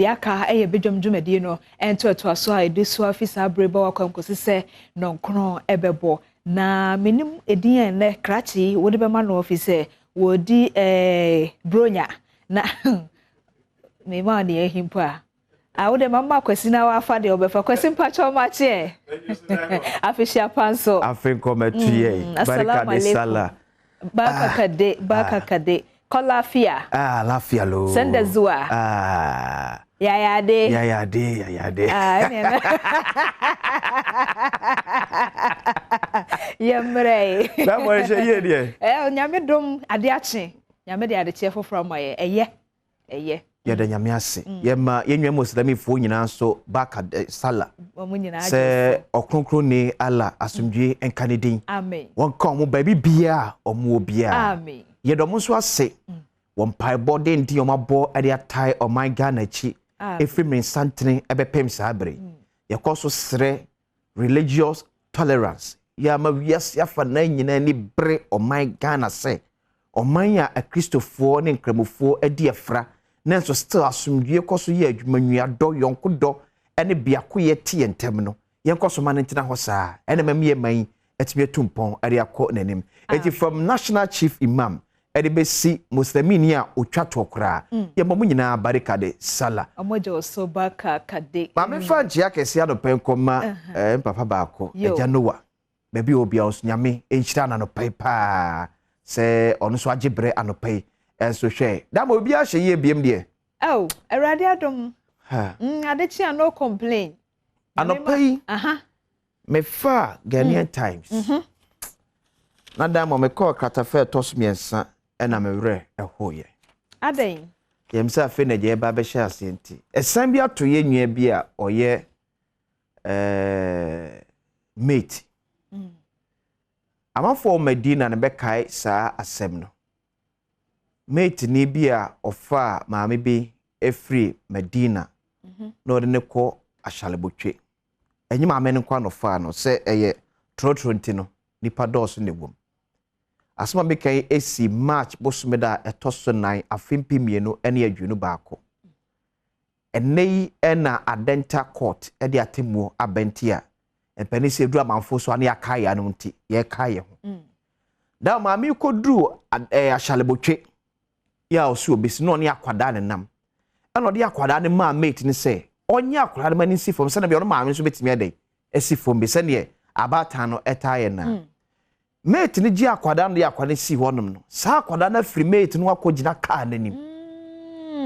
Deɛ aka ɛyɛ badwam dwumadie no ɛntoatoaso a ɛdi so afi saa bere bɛ wakɔ nkɔsi sɛ nɔnkron ɛbɛbɔ. Na menim edin a ɛnɛ krakye wode bɛma no ɔfi sɛ wɔdi bronya na mema deɛ ahi mpo a a wode mama Kwasi na wafa deɛ ɔbɛfa. Kwasi, mpakyɛ ɔmakyeɛ afehyia pa nso. Afe nkɔmɛto yɛ. Barika de sallah. Barka kade, barka kade. Ko lafiya? Ah, lafiya lo. Sannu da zuwa. Ah. Yaya dai? Yaya dai, yaya dai. Ah, ne yɛmmerɛ. Na mo ɛhyɛ yie deɛ. Nyame dom, ade akye. Nyame de adekyeɛ foforɔ ama yɛ. Ɛyɛ. Ɛyɛ. Yɛda Nyame ase. Yɛma yɛn nua Muslimifoɔ nyinaa nso barka sallah. Wɔn nyinaa. Sɛ Ɔkronkronni Allah asomdwie nka ne din. Amen. Wɔnka wɔn baabi biara a wɔn wɔ biara. Amen. Yɛda wɔn nso ase. Wɔn mpaebɔ denden wɔn abɔ de atae ɔman Ghana akyi. Ɛfiri mmerɛsantene ɛbɛpem saa bere. Yɛkɔ so srɛ religious tolerance. Yɛama wiase afa nan nyinaa ni bere ɔman Ghana sɛ ɔman a Akristofoɔ ne Nkramofoɔ adi afra nanso still asomdwie kɔ so yɛ adwuma, nnuadɔ, yɔnkodɔ ne biakoyɛ te yɛn ntam no, yɛnkɔ so ma no ntena hɔ saa. Ɛna ma yɛ man yi atumi atu mpɔn de akɔ n'anim. Enti from National Chief Imam ɛde bɛsi Muslimini a otwa toɔ koraa, yɛmmɔ mo nyinaa barika de sallah. Ɔmo so barka kade. Maame, fa nkyea kɛseɛ anɔpɛ nkɔma mpapa baako, Agya Noah, baabi a obiara nso, Nyame nhyira no anɔpa yi paa sɛ ɔno nso agye berɛ anɔpa yi ɛnso hwɛ dama obiara hyɛ yie biem deɛ. Oh, Awurade adom. Adekye a, no complain. Anɔpa yi mefa Ghanaian Times na dama mekɔɔ kratafa ɛtɔ so 3 ɛna mewerɛ ɛhoyɛ. Adɛn? Yɛm sɛ afei na gya ɛba bɛhyɛ aseɛ nti ɛsan bi ato yɛ nua bi a ɔyɛ mate. Amanfoɔ Madina no bɛkae saa asɛm no. Mate ni bi a ɔfaa maame bi efiri Madina na ɔde ne kɔ Ahyalebotwe. Ɛnyɛ maame no nkwa na ɔfaa no, sɛ ɛyɛ trɔtrɔ nti no nipa dɔɔso na ɛwɔ mu. Asɛm a meka yi esi March bosome da a ɛtɔ so 4, afe 2021. Ɛnɛ yi ɛna Adenta Court ɛde atemmuo abɛnti a mpanin sɛ eduru amanfo so a ne yɛaka yɛ ano nti yɛka yɛ ho. Da maame kɔduru Ahyalebotwe yɛ a ɔsi obesi na ɔne akwadaa ne nam, ɛna ɔde akwadaa ne maa mate ne sɛ ɔnyɛ akwadaa no ma ne nsi fam sɛnea ɔno maame nso bɛtumi ɛdɛ esi fam bi sɛneɛ abaatan no ɛtaa yɛ na mate no gye akwadaa no de akwadaa no si hɔnom no, saa akwadaa no afiri mate no akɔ gyina kaa n'anim.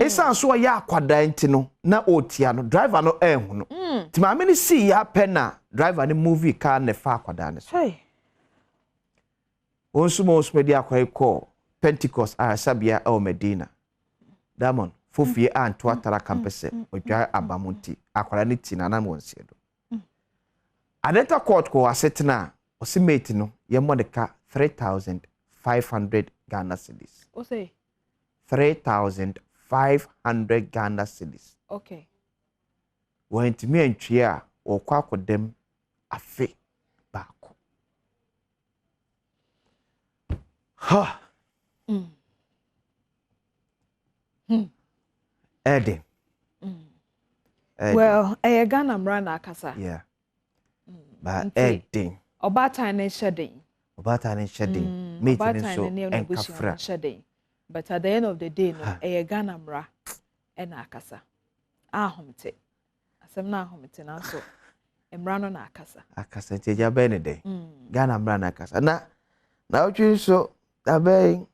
Esan so ɔyɛ akwadaa nti no na ɔretia no, driver no ɛnhu no nti maame no si yɛ apɛ na driver no move kaa na ɛfa akwadaa no so. Wɔn nso ma wɔn nso de akwadaa yi kɔɔ Pentecost ayaresabea ɛwɔ Medina. Diamond fofie anto atara kampɛsɛ ɔdwa aba mu nti akwadaa no ti nanam wɔn nseɛ do. Adenta Court kɔ asetena a ɔsi mate no yɛmmɔ ne ka 3,500 Ghana cedis. Ose? 3,500 Ghana cedis. Wɔntumi antwie a wɔkɔ akɔdam afe baako. Ha! Ɛden. Well, ɛyɛ Ghana mmara na akasa. Yeah. Ba ɛden. Ɔbaatan no nhyɛ den. Ɔbaatan no nhyɛ den. Mate no nso nkafra. Nhyɛ den. But at the end of the day no, ɛyɛ Ghana mmara ɛna akasa. Ahomte. Asɛm no ahomte nanso mmara no na akasa. Akasa nti agya bɛyɛ ne dɛn? Ghana mmara na akasa. Na wotwi nso abɛn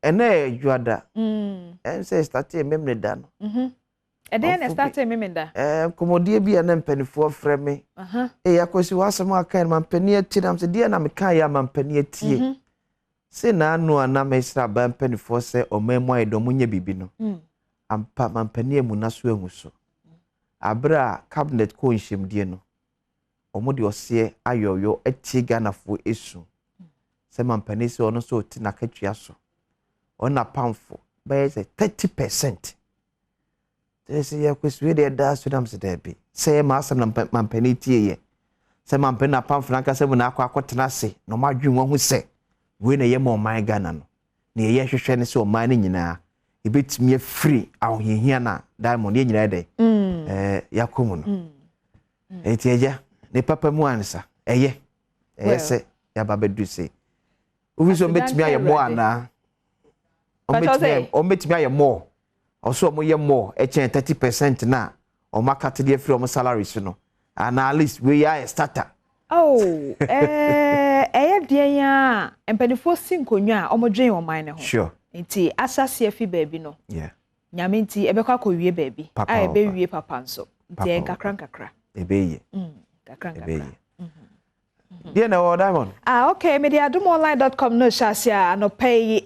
ɛnɛ yɛ dwoada. Ɛn sɛ start memene da no. Ɛdeɛ na start memene da? Nkɔmmɔdeɛ bi a na mpanimfoɔ frɛ me. Ee, Akwasi, w'asɛm aka no ma mpanin atie, nam sɛ deɛ na meka yɛ ama mpanin atie. Sɛ naano a na mesrɛ aba mpanimfoɔ sɛ ɔman mu ayɛ dɛ ɔmo nyɛ biribi no. Ampa, ma mpanin amu na so ahu so. Abere a cabinet kɔ nhyɛmdie no, ɔmo de ɔseɛ ayɔyɔ atie Ghanafoɔ esu. Sɛ ma mpanin sɛ ɔno nso ɔte n'akatua so. Ɔno n'apamfo bɛyɛ sɛ 30%. Sɛ yɛ Akwasi wei deɛ ɛda so, nam sɛ daabi. Sɛ yɛ maa asɛm na mampanin tie yɛ. Sɛ mampanin n'apamfo n'ankasa mu na akɔ akɔtena ase na ɔmo adwene wɔn ho sɛ wei na ɛyɛ ma ɔman Ghana no. Na yɛyɛ hwehwɛ ne sɛ ɔman no nyinaa Yɛbɛtumi afiri ahohiahia na Diamond yɛn nyinaa dɛ yɛakɔ mu no. Enti agya ne papa mu ansa ɛyɛ sɛ yɛaba bɛdu se wofi sɛ ɔmbɛtumi ayɛ mmɔ anaa ɔmbɛtumi ayɛ mmɔ ɔso ɔmo yɛ mmɔ ɛkyɛn 30% na ɔmo akate deɛ afiri ɔmo salary so no anaa at least wei ayɛ starter. Oh, ɛyɛ deɛ a mpanimfoɔ si nkonnwa a wɔdwen ɔman no ho. Nti ahyɛseɛ fi baabi no. Nyame nti ɛbɛkɔ akɔwie baabi. A ɛbɛwie papa nso. Nti ɛyɛ nkakra nkakra. Ɛbɛyie. Nkakra nkakra. Deɛ na ɛwɔ, Diamond? Ah, okay, mede adomonline.com no hyɛ ase a anɔpa yi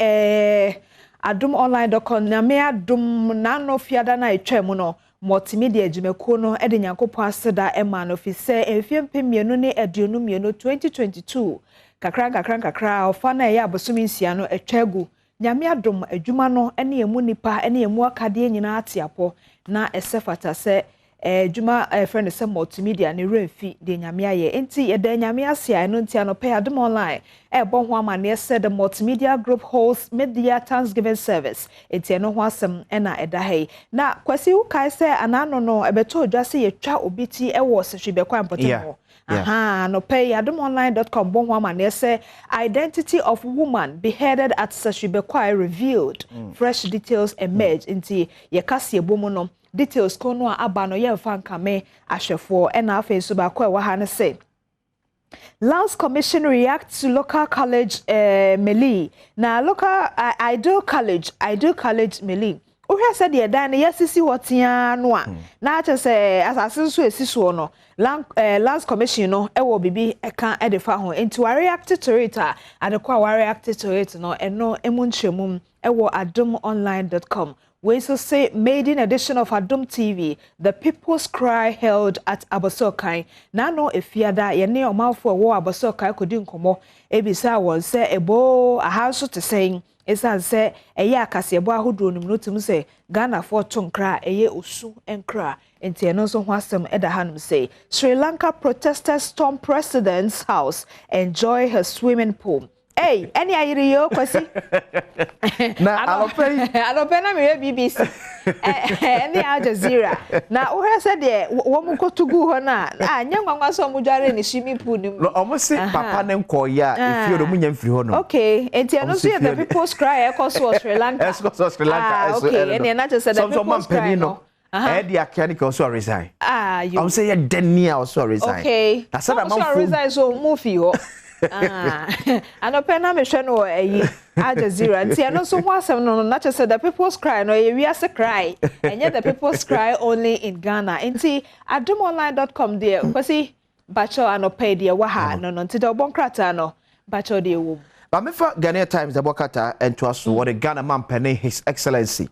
adomonline.com, Nyame adom, n'ano fiada no a ɛtwa mu no, multimedia adwumakuo no de Nyankopɔn aseda ma no fi sɛ mfeɛ 2022, 2022, kakra nkakra nkakra ɔfa no a ɛyɛ abosome 6 no atwa agu. Nyame adom, adwuma no ne emu nipa ne emu akadeɛ nyinaa ate apɔ na ɛsɛ fata sɛ adwuma ɛfrɛ no sɛ multimedia ne werɛ deɛ Nyame ayɛ. Nti yɛda Nyame ase a ɛno nti anɔpɛ Adom Online ɛbɔ ho amanneɛ sɛ the Multimedia Group holds media thanksgiving service. Nti ɛno ho asɛm ɛna ɛda ha yi. Na Kwasi, wokae sɛ anaano no ɛbɛtɔ odwa sɛ yɛtwa obi ti ɛwɔ Sɛhwi Bɛkɔ mpɔtam hɔ. Aha, anɔpɛ yi adomonline.com bɔ ho amanneɛ sɛ identity of woman beheaded at Sefwi Bekwai revealed, fresh details emerge. Nti yɛka si ebo mu no, details ko no a aba no, yɛmfa nkame ahwɛfoɔ. Ɛna afei nso baako a ɛwɔ ha no sɛ Lands Commission reacts to local college melee. Na local Ideal College melee, wohwɛ sɛ deɛ dan no yɛsisi hɔ tea no a, na akyɛ sɛ asase nso esi soɔ no, Lands Commission no ɛwɔ biribi ɛka ɛde fa ho, nti wareact to it a adekɔ a wareact to it no, ɛno emu nkyerɛmu ɛwɔ adomonline.com. Wei nso say maiden edition of Adom TV, The People's Cry, held at Abossey Okai. N'ano efiada yɛne ɔmanfoɔ ɛwɔ Abossey Okai kɔdi nkɔmɔ ebisa wɔn sɛ ebo aha nso te sɛn, ɛsiane sɛ ɛyɛ akaseɛbɔ ahodoɔ no mu no tum sɛ Ghanafoɔ to nkra a ɛyɛ osu nkra. Nti ɛno nso ho asɛm ɛda hanom sɛ Sri Lanka protesters storm president's house, enjoy her swimming pool. Hey, ɛne ayere yi o, Kwasi. Na anɔpɛ yi. Anɔpɛ na mehwɛ BBC ɛne Al Jazeera na wohwɛ sɛ deɛ wɔn kɔto gu hɔ no a, nyɛ nwanwa sɛ wɔn dware ne swimming pool no mu. Ɔmo se papa ne nkɔɔyɛ a efie ɔmo nya mfiri hɔ no. Okay, nti ɛno nso yɛ The People's Cry ɛkɔ so wɔ Sri Lanka. Ɛkɔ so wɔ Sri Lanka. Ah, okay, ɛne ɛna kyerɛ sɛ The People's Cry no. Ɛdi akia ni ka ɔsɔ resign. Ah, you. Ɔmo sɛ yɛ dɛni a ɔsɔ resign. Okay. Na sɛ na ɔsɔ resign so mo fi hɔ. Anɔpɛ na mehwɛ no wɔ ɛyi Al Jazeera, nti ɛno nso ho asɛm no na kyerɛ sɛ The People's Cry no ɛyɛ wiase cry, ɛnyɛ The People's Cry only in Ghana. Nti adomonline.com deɛ, Kwasi bakyɛw, anɔpɛ deɛ wɔ ha no, nti deɛ ɔbɔ nkrataa no bakyɛw deɛ wɔ mu. Mamefa Ghanaian Times ɛbɔ kata ntoa so. Wɔde Ghana mampanin, His Excellency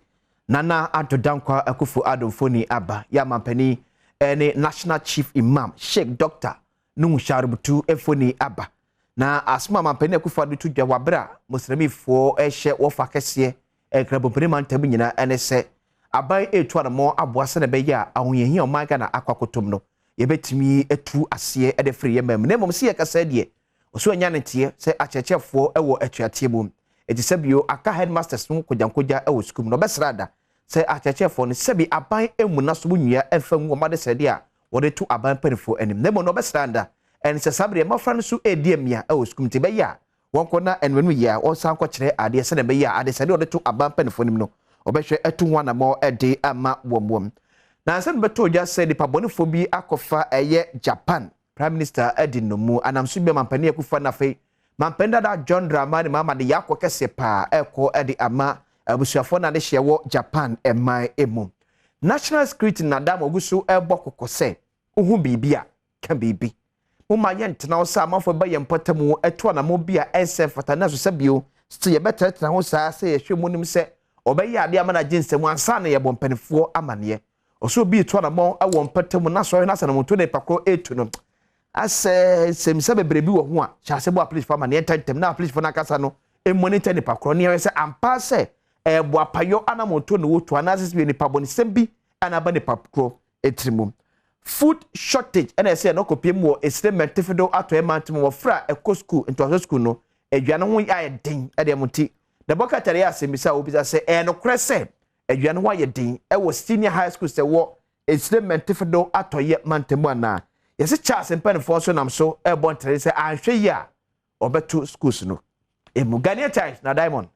Nana Addo Dankwa Akufo Addo mfoni aba yɛ mampanin ɛne National Chief Imam Sheikh Dr Nuhu Sharubutu mfoni aba. Na asoma mampanin Akufo Addo to dwa wabere a muslimifoɔ ɛhyɛ wɔfa kɛseɛ nkrabompani mantam nyinaa ɛne sɛ aban etu anamɔ aboa sɛ na ɛbɛyɛ a ahohiahia ɔman Ghana akɔ akotom no yɛbɛtumi atu aseɛ ɛde firi yɛn mɛm. Na mmom si yɛ kasa deɛ ɔso anya ne teɛ sɛ akyerɛkyerɛfoɔ ɛwɔ atuateɛ mu ɛti sɛ bio aka headmasters no kogyankogya ɛwɔ sukuu mu na ɔbɛsrɛ ada sɛ akyerɛkyerɛfoɔ no sɛbi aban emu na so nnua ɛmfa ngu ɔmo adesrɛdeɛ a wɔde to aban mpanimfoɔ anim. Na mmom na ɔbɛsrɛ ada ɛne sɛ saa bere mmɔfra no so ɛredi amia ɛwɔ sukuu mu, nti ɛbɛyɛ a wɔnkɔ na ɛnum yie a wɔnsan kɔkyerɛ adeɛ sɛdeɛ ɛbɛyɛ a adesrɛdeɛ wɔde to aban mpanimfoɔ anim no ɔbɛhwɛ ɛto ho anammɔ ɛde ama wɔn. Na nsɛm bɛtɔ ogya sɛ nipa bɔnefoɔ bi akɔfa ɛyɛ Japan Prime Minister adi nnomu anamso bi mampanin Akufo na afei mampanin dada John Dramani Mahama de yakɔ kɛseɛ paa ɛkɔ ɛde ama abusuafoɔ na adehyɛ wɔ Japan ɛman emu. National Security nadam ogu so ɛbɔ kɔkɔ sɛ wohu biribi a ka biribi, moma yɛntena hɔ sɛ amanfoɔ bɛyɛ yɛn mpɔtam ɛto anammɔ bi a ɛnsɛ mfata na so sɛ bio sɛ yɛbɛtenatena ho saa sɛ yɛhwɛ mu nim sɛ ɔbɛyɛ adeɛ ama no agye nsɛm ansa na yɛbɔ mpanimfoɔ amanneɛ. Ɔsɛ obi etu anammɔ ɛwɔ mpɔtam na sɔre na sɛ anammɔto ne nipa korɔ etu no asɛ nsɛmsɛ bebree bi wɔ ho a hyɛ ase bɔ apolisifoɔ amanneɛ ntɛntɛm na apolisifoɔ no akasa no monitor nipa korɔ ne yɛhwɛ sɛ ampa sɛ ɛɛbɔ apayɔ anammɔto ne wotu anaasɛ sɛ nipa bɔ nsɛm bi ana aba nipa korɔ etiri mu. Food shortage ɛna ɛsɛ ɛno kɔpie mu wɔ Esire Mɛntefido atɔ ɛma ntoma wɔfra ɛkɔ school ntoaso school no aduane ho ayɛ den ɛdeɛ mo. Nti na bɔ katare yɛ asɛmmisa a wobisa sɛ ɛyɛ nokorɛ sɛ Aduane ho ayɛ den ɛwɔ senior high school sɛ wɔ Esire Mɛntefe Atɔyɛ mantamu anaa. Yɛsɛ Charles mpanimfoɔ nso nam so ɛrebɔ ntere sɛ anhwɛ yi a, ɔbɛto schools no emu. Ghanaian Times na Diamond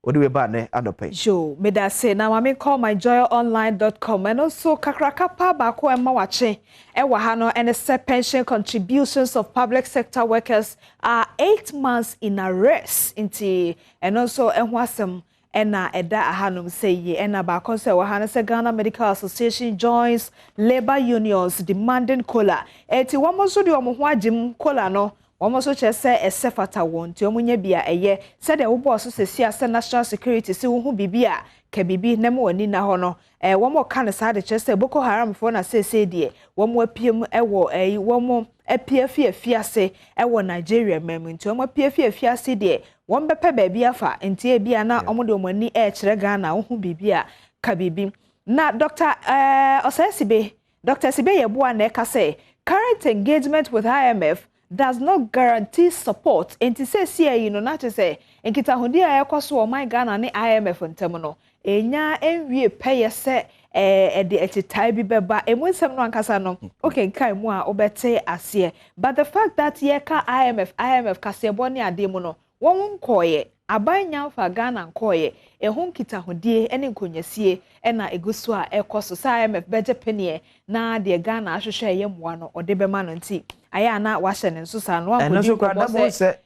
wode wei baa nɛ anɔpɛ yi. Yo, meda se na maame call myjoyonline.com. Ɛno nso kakraka pa baako a ɛma wakye ɛwɔ ha no ɛne sɛ pension contributions of public sector workers are 8 months in arrears. Nti ɛno nso ɛho asɛm ɛna ɛda ahanom sɛ yie. Ɛna baako nso ɛwɔ ha no sɛ Ghana Medical Association joins labour unions demanding COLA. Ɛti wɔn nso de wɔn ho agye mu. COLA no, wɔn nso kyerɛ sɛ ɛsɛ fata wɔn, nti wɔn nyɛ bi a ɛyɛ sɛdeɛ wɔbɔɔ so sɛsi asɛ national security si wɔn ho biribi a ka biribi na mu wɔn ani na hɔ no. Wɔn ka no saa de kyerɛ sɛ Boko Haram foɔ na seesei deɛ wɔn apue mu ɛwɔ ɛyi, wɔn apue fi afiase ɛwɔ Nigeria mɛmu. Nti wɔn apue fi afiase deɛ, wɔn bɛpɛ baabi afa, nti ebi a na wɔn de wɔn ani ɛrekyerɛ Ghana. Wɔn ho biribi a ka biribi na Dr. Ɔsɛsibe, Dr. Sibe Yeboah na ɛka sɛ current engagement with IMF does not guarantee support. Nti seesie yi no, na kyerɛ sɛ nkitahodie a ɛkɔ so wɔ ɔman Ghana ne IMF ntam no enya nwie pɛyɛ sɛ ɛde ɛkyitae bi bɛba. Emu nsɛm no ankasa no, okenkan mu a, wobɛte aseɛ. But the fact that yɛka IMF, IMF kaseɛbɔ ne adeɛ mu no, wɔn nkɔɔyɛ aban nyamfa Ghana nkɔɔyɛ ɛho nkitahodie ne nkonnwasie ɛna egu so a ɛkɔ so sɛ IMF bɛgye penneɛ na deɛ Ghana ahwehwɛ ɛyɛ mmoa no ɔde bɛma no. Nti ayɛ ana wahyɛ ne nso saa no. Ɛno nso koraa da mo sɛ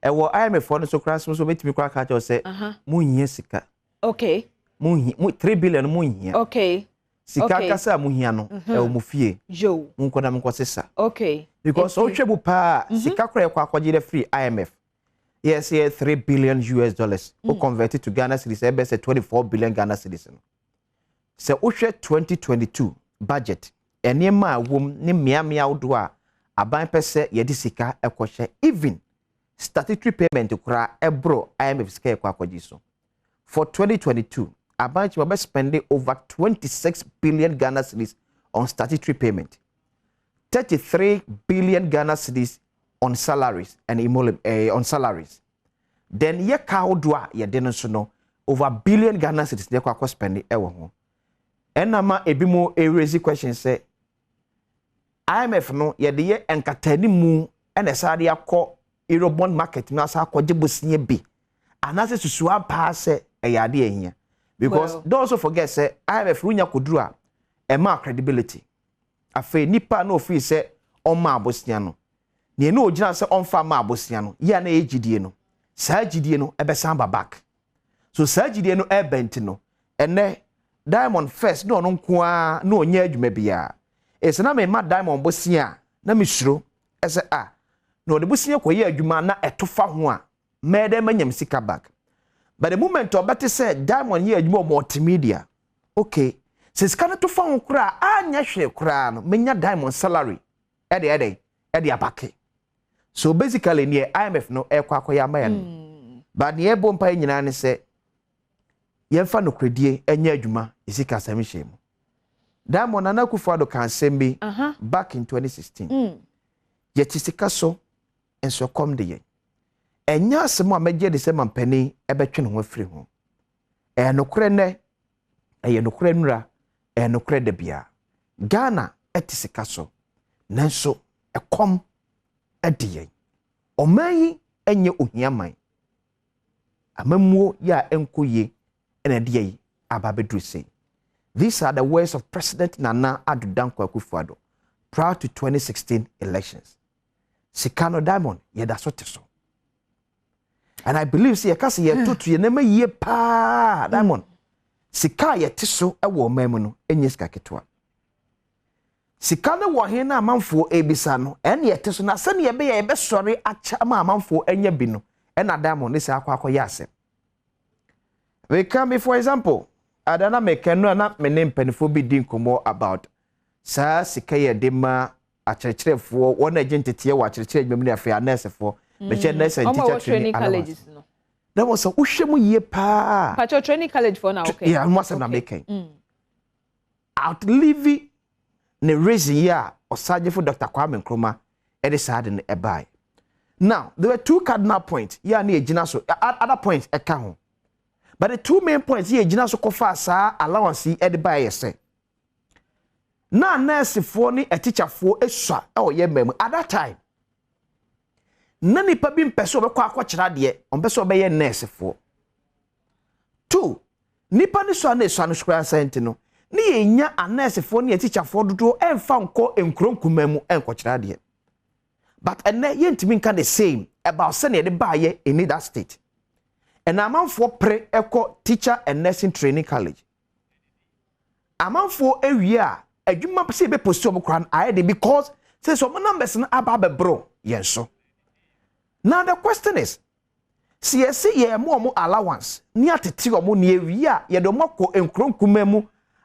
ɛwɔ IMF foɔ no so koraa so bɛtumi koraa ka kyerɛw sɛ monhia sika. Monhia mo 3 billion, monhia sika kasa a mohia no ɛwɔ mo fie. Monkɔ na monkɔ sesa because wohwɛ mu paa, sika koraa yɛkɔ akɔgye dɛ firi IMF, yɛsɛ yɛ US$3 billion, wo convert it to Ghana cedis, ɛbɛ sɛ 24 billion Ghana cedis no. Sɛ wohwɛ 2022 budget, nneɛma a ɛwɔ mu ne mmeammea ahodoɔ a aban pɛ sɛ yɛde sika ɛkɔhyɛ, even statutory payment koraa ɛboro IMF sika yɛkɔ akɔgye so. For 2022, aban kyerɛ wɔbɛ spend over 26 billion Ghana cedis on statutory payment, 33 billion Ghana cedis on salaries and on salaries. Then yɛ ka ahodoɔ a yɛde no nso no, over billion Ghana cedis yɛkɔ akɔ spend ɛwɔ ho. Ɛna ma ebi mo erezi question sɛ IMF no yɛde yɛ nkatanimu ɛna ɛsan de akɔ Eurobond market no asa akɔgye bosia bi anaasɛ susu apaa sɛ ɛyɛ adeɛ ɛhia, because well, don't also forget sɛ IMF runya koduru a ɛma credibility. Afei nipa na ofiri sɛ ɔma abosia no, nea ne ogyina sɛ ɔmfa ma abosia no yɛ a na ɛyɛ gyidie no, saa gyidie no ɛbɛsan ba back. So saa gyidie no ɛbɛn ti no, ɛnɛ Diamond first na ɔno nko ara na ɔnyɛ adwuma biara ɛsɛ na mema Diamond bosia a na mesuro ɛsɛ a na ɔde bosia kɔyɛ adwuma na ɛto fa ho a mɛyɛ dɛ manya me sika back. But the moment ɔbɛte sɛ Diamond yɛ adwuma wɔ multimedia, okay, sɛ sika no to fa ho koraa anyɛ hwee koraa no, menya Diamond salary ɛde abake. So basically, neɛ IMF no ɛkɔ akɔyɛ ama yɛn no, but neɛ ɛbɔ mpa nyinaa ne sɛ yɛmfa nokoredie nyɛ adwuma. Ɛsika asɛm hyɛ mu. Diamond, Nana Akufo-Addo ka asɛm bi back in 2016. Yɛte sika so nso ɛkɔm de yɛn. Ɛnyɛ asɛm a mɛgye de sɛ mampanin ɛbɛtwe ne ho afiri ho. Ɛyɛ nokorɛ nnɛ, ɛyɛ nokorɛ nnura, ɛyɛ nokorɛ da bia. Ghana ɛte sika so nanso ɛkɔm ɛde yɛn. Ɔman yi ɛnyɛ ohia man. Amammuo yɛ a ɛnkɔ yie ɛna ɛde yɛn aba abɛduru sei. These are the words of President Nana Addo Dankwa Akufo-Addo prior to 2016 elections. Sika no, Diamond, yɛda so te so. And I believe sɛ yɛka sɛ yɛtoto yɛ nneɛma yie paa, Diamond, sika a yɛte so wɔ ɔman mu no nyɛ sika ketewa. Sika no wɔ he na amanfoɔ ebisa no ɛne yɛte so na sɛnea yɛbɛyɛ yɛbɛsɔre akyɛ ama amanfoɔ anya bi no ɛna Diamond ne sɛ akɔyɛ asɛm. Meka me for example, ada na meka no a na me ne mpanimfoɔ bi di nkɔmmɔ about saa sika yɛ de ma akyerɛkyerɛfoɔ, wɔn a agye nteteɛ wɔ akyerɛkyerɛ adwuma mu ne afei anɛɛsefoɔ, mekyɛ nurse and teacher training allowance no. Na wɔ sɛ wohwɛ mu yie paa. Pacho, training college for na okay. Yeah, mo asɛm na meka yi. Outlive ne reason yi a Ɔsagyefo Dr. Kwame Nkrumah ɛde saa de no ɛbae. Now, there were two cardinal points yi a ne yɛgyina so, other points ɛka ho. But the two main points yɛ gyina so kɔfa saa allowance yi de baeɛ yɛ sɛ na nursefoɔ ne atikyafoɔ esua ɛwɔ yɛn mmaa mu. At that time na nipa bi mpɛ sɛ ɔbɛkɔ akɔkyerɛ adeɛ, ɔmpɛ sɛ ɔbɛyɛ nursefoɔ. Two, nipa ne sua na esua no sukuu ansa nti no ne yɛnya anursefoɔ ne atikyafoɔ dodoɔ ɛmfa nkɔ nkuro nkuma mu ɛnkɔkyerɛ adeɛ. But ɛnɛ yɛntumi nka the same about sɛnea yɛde baayɛ in that state. Ɛna amanfoɔ pere ɛkɔ Teacher and Nursing Training College. Amanfoɔ awie a, adwuma sɛ yɛbɛ post ɔmo koraa no ayɛ de, because sɛ ɔmo numbers no aba abɛboro yɛn so. Now the question is, si yɛsi yɛn mo ɔmo allowance ne atete ɔmo ne awie a, yɛde ɔmo akɔ nkuro nkuma mu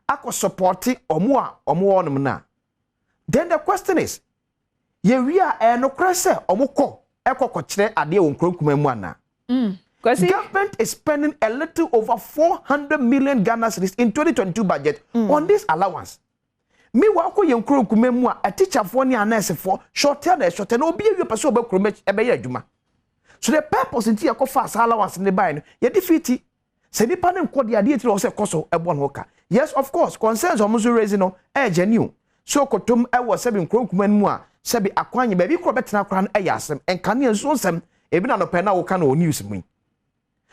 akɔ support ɔmo a ɔmo wɔ nom na, then the question is, yɛwie a, ɛyɛ nokorɛ sɛ ɔmo kɔ ɛkɔ kɔkyerɛ adeɛ wɔ nkuro nkuma mu anaa? Kwasi. Government is spending a little over 400 million Ghana cedis in 2022 budget on this allowance. Meanwhile, kɔ yɛn nkuro nkuma mu a, atikyafoɔ ne anɛɛsefoɔ shortage na shortage na obi awie pɛ sɛ ɔbɛ kurom ɛbɛyɛ adwuma. So the purpose nti yɛkɔfa saa allowance ne baeɛ no, yɛde fiti sɛ nipa ne nkɔ deɛ adeɛ tiri wɔ sɛ kɔ so ɛbɔ ne ho ka. Yes, of course, concerns ɔmo nso raise no ɛyɛ genuine. So kotom ɛwɔ sɛbi nkuro nkuma no mu a, sɛbi akwanye baabi korɔ bɛtena koraa no ɛyɛ asɛm, nkanea nsuo nsɛm ebi na nɔpɛ na wɔka no wɔ news mu yi.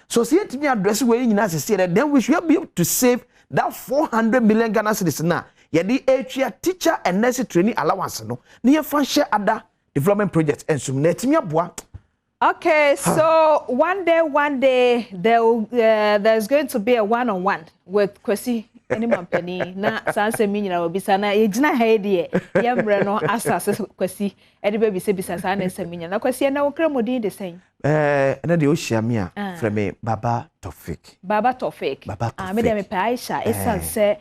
So sɛ yɛntumi address wei nyinaa sisi yɛ, then we should be able to save that 400 million Ghana cedis na yɛde etua teacher and nurse training allowance no na yɛfa nhyɛ ada development project nso na ɛtumi aboa. Okay, so one day there's going to be a one-on-one with Kwesi ne mampanin na saa nsɛm yi nyinaa wɔbisa. Na yɛgyina ha yi deɛ, yɛmmerɛ no asase Kwesi de bɛbisabisa saa ne nsɛm yi nyinaa. Na Kwesi, ɛnɛ wo kra mu din de sɛn? Ɛnɛ deɛ wohyia me a, frɛ me Baba Tofik. Baba Tofik. Baba. Ah, me deɛ mepɛ Aisha, ɛsiane sɛ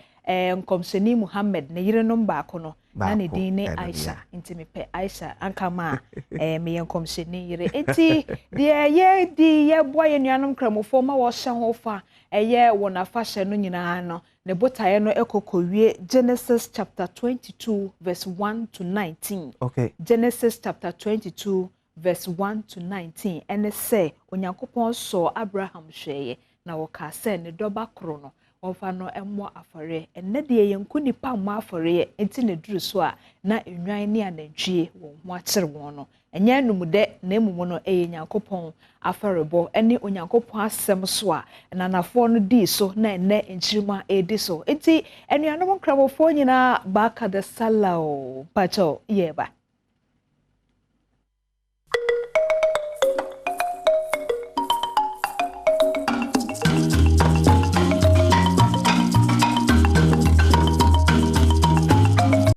nkɔmhyɛni Muhammad ne yerenom baako no na ne din ne Aisha, nti mepɛ Aisha ankama a meyɛ nkɔmhyɛni yere. Nti deɛ yɛdi yɛboa yɛn nuanom Nkramofoɔ ma wɔhyɛ ho fa ɛyɛ wɔn afahyɛ no nyinaa no, ne botaeɛ no ɛkɔ kɔwie Genesis chapter 22 verse 1 to 19. Genesis chapter 22 verse 1 to 19 ɛne sɛ Onyankopɔn sɔɔ Abraham hwɛeɛ na wɔkaa sɛ ne dɔba koro no wɔmfa no mmɔ afɔreɛ. Ɛnnɛ deɛ, yɛnko nipa mmɔ afɔreɛ, nti na duru so a na nnwan ne anantwie wɔn ho akyere wɔn no, ɛnyɛ anumdɛ, na mmom no ɛyɛ Nyankopɔn afɔrebɔ ne Onyankopɔn asɛm so a nanafoɔ no dii so na ɛnnɛ nkyirima ɛredi so. Nti anuanom Nkramofoɔ nyinaa, barka da sallah o. Mpakyɛw, yɛreba.